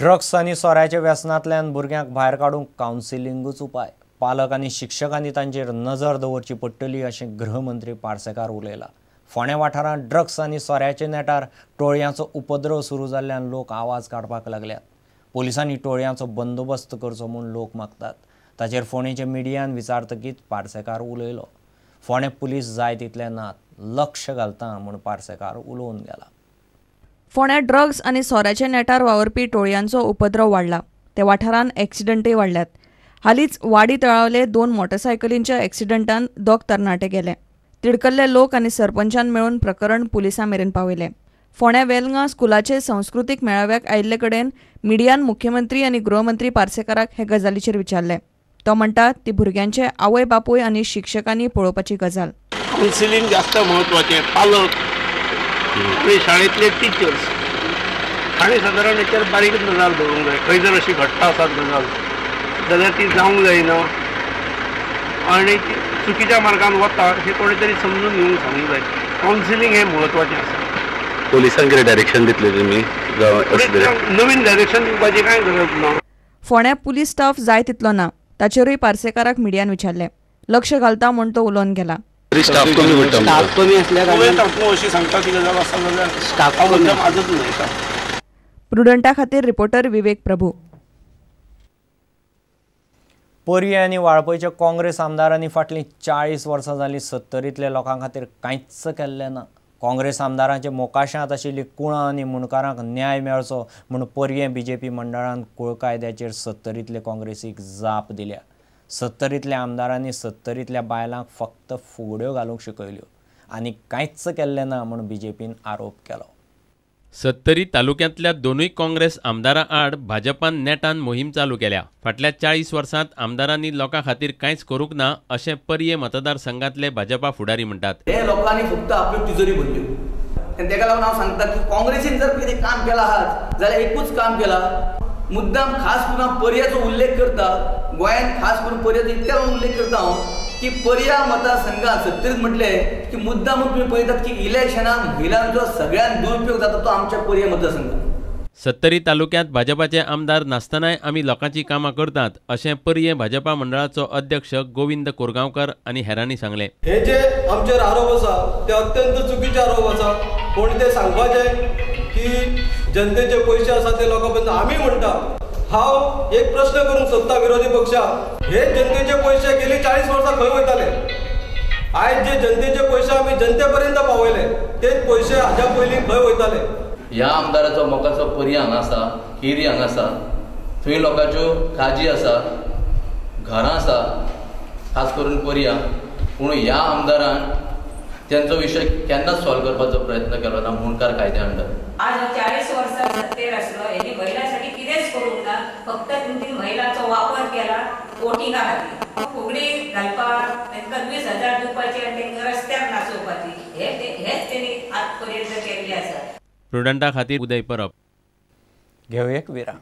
Drugs आनी सोऱ्याच्या व्यसनांतल्यान भुरग्यांक भायर काडूंक कावन्सिलिंगूच उपाय. पालक आनी शिक्षकांनी तांचेर नजर दवरची पडटली अशें गृहमंत्री पार्सेकार उलयला. फोंडें वाठारांत ड्रग्स आनी सोऱ्याच्या नेटार टोळयांचो उपद्रव सुरू जाल्ल्यान लोक आवाज काडपाक लागल्यात. पोलिसांनी टोळयांचो बंदोबस्त करचो म्हूण लोक मागतात. ताचेर फोंडेच्या मिडियान विचारतकीच पार्सेकार उलयलो. फोंडें पुलीस जाय तितले नात, लक्ष घालता म्हूण पार्सेकार उलोवन गेला. फोंड्या ड्रग्स आनी सोऱ्याच्या नेटार वावरपी टोळयांचो उपद्रव वाडला. त्या वाठारांत एक्सिडंटय वाडल्यात. हालींच वाडी तळावले 2 मोटरसायकलींच्या एक्सिडंटान 2 तरणाटे गेले. तिडकल्ले लोक आनी सरपंचान मेळून प्रकरण पुलिसां मेरेन पावयलें. फोंड्या वेलंगा स्कुलाचे संस्कृतीक मेळाव्याक आयिल्ले कडेन मिडियान मुख्यमंत्री आनी गृहमंत्री पार्सेकाराक हे गजालीचेर विचारलें. तो म्हणटा ती भुरग्यांचे आवय बापूय आनी शिक्षकांनी पळोवपाची गजाल. कावन्सिलिंग जास्त म्हत्वाचें. पालक आनी शाळेंतले टिचर्स हांणी सादारण हेचेर बारीक नजर दवरूंक जाय. खंय जर अशी घडटा आसात गजाल जाल्यार ती जावंक जायना आनी चुकीच्या मार्गान वता हें कोणी तरी समजून घेवंक सांगूंक जाय. कावन्सिलिंग हें म्हत्वाचें आसा. पोलिसांक कितें डायरेक्शन दितले तुमी? नवीन डायरेक्शन दिवपाची कांय गरज ना. फोंड्या पुलीस स्टाफ जाय तितलो ना, ताचेरूय पार्सेकाराक मिडियान विचारलें. लक्ष घालता म्हूण तो उलोवन गेला. स्टाफ कमी पडटा. स्टाफ कमी असल्या कारणान अशी सांगता ती गजाल आसा जाल्यार स्टाफ कमी आजच उलयता. प्रुडंटा खातीर रिपोर्टर विवेक प्रभू. पर्ये आनी वाळपयच्या काँग्रेस आमदारांनी फाटलीं 40 वर्सां जालीं सत्तरींतल्या लोकां खातीर कांयच केल्लें ना. काँग्रेस आमदारांचे मोकाशांत आशिल्ली कुळां आनी मुंडकारांक न्याय मेळचो म्हूण पर्ये बीजेपी मंडळान कुळ कायद्याचेर सत्तरींतले काँग्रेसीक जाप दिल्या. सत्तरींतल्या आमदारांनी सत्तरींतल्या बायलांक फक्त फुगड्यो घालूंक शिकयल्यो आनी कांयच केल्लें ना म्हूण बीजेपीन आरोप केलो. सत्तरी तालुक्यांतल्या दोनूय काँग्रेस आमदारां आड भाजपान नेटान मोहीम चालू केल्या. फाटल्या 40 वर्सांत आमदारांनी लोकां खातीर कांयच करूंक ना अशें पर्ये मतदारसंघातले भाजपा फुडारी म्हणटात. हे लोकांनी फक्त आपल्यो तिजोरी भरल्यो आनी तेका लागून हांव सांगता की काँग्रेसीन जर कितें काम केलां आहात जाल्यार एकूच काम केलां. मुद्दाम खास करून हांव पर्याचो उल्लेख करता. गोंयांत खास करून पर्याचो इतल्या उल्लेख करता हांव की पर्या मतदारसंघात सत्तरीत म्हटलें की मुद्दाम तुमी पळयतात की इलेक्शनाक महिलांचो सगळ्यांत दुरुपयोग जाता तो आमच्या पर्या मतदारसंघात. सत्तरी तालुक्यांत भाजपाचे आमदार नासतनाय आमी लोकांची कामां करतात अशें पर्ये भाजपा मंडळाचो अध्यक्ष गोविंद कोरगांवकर आनी हेरांनी सांगलें. हे जे आमचेर आरोप आसा ते अत्यंत चुकीचे आरोप आसा. कोण ते सांगपाचे की जनतेचे पयशे आसा ते लोकां पर्यंत आमी म्हणटा. हांव एक प्रश्न करूंक सोदता विरोधी पक्षाक, हे जनतेचे पयशे गेली 40 वर्सां खंय वयताले? आयज जे जनतेचे पयशे आमी जनते पर्यंत पावयले तेच पयशे हाज्या पयलीं खंय वयताले? ह्या आमदाराचो मोकाचो पर्या हांगा आसा, केरी हांगा आसा, थंय लोकांच्यो काजी आसा, घरां आसा, खास करून पर्या. पूण ह्या आमदारान त्यांचो विशय केन्नाच सॉल्व करपाचो प्रयत्न केलो ना मुंडकार कायद्या अंडर. आज 40 वर्सां सत्तेर आसलो हेणी महिलांसाठी कितेंच करूंक ना. फक्त 3 महिलांचो वापर केला वोटिंगा खातीर. फुगडी घालपाक तांकां 20,000 दिवपाची आनी तांकां रस्त्यार नाचोवपाची हेच तेणी आजपर्यंत केल्लें आसा. प्रुडंटा खातीर उदय परब. घेवया एक विराम.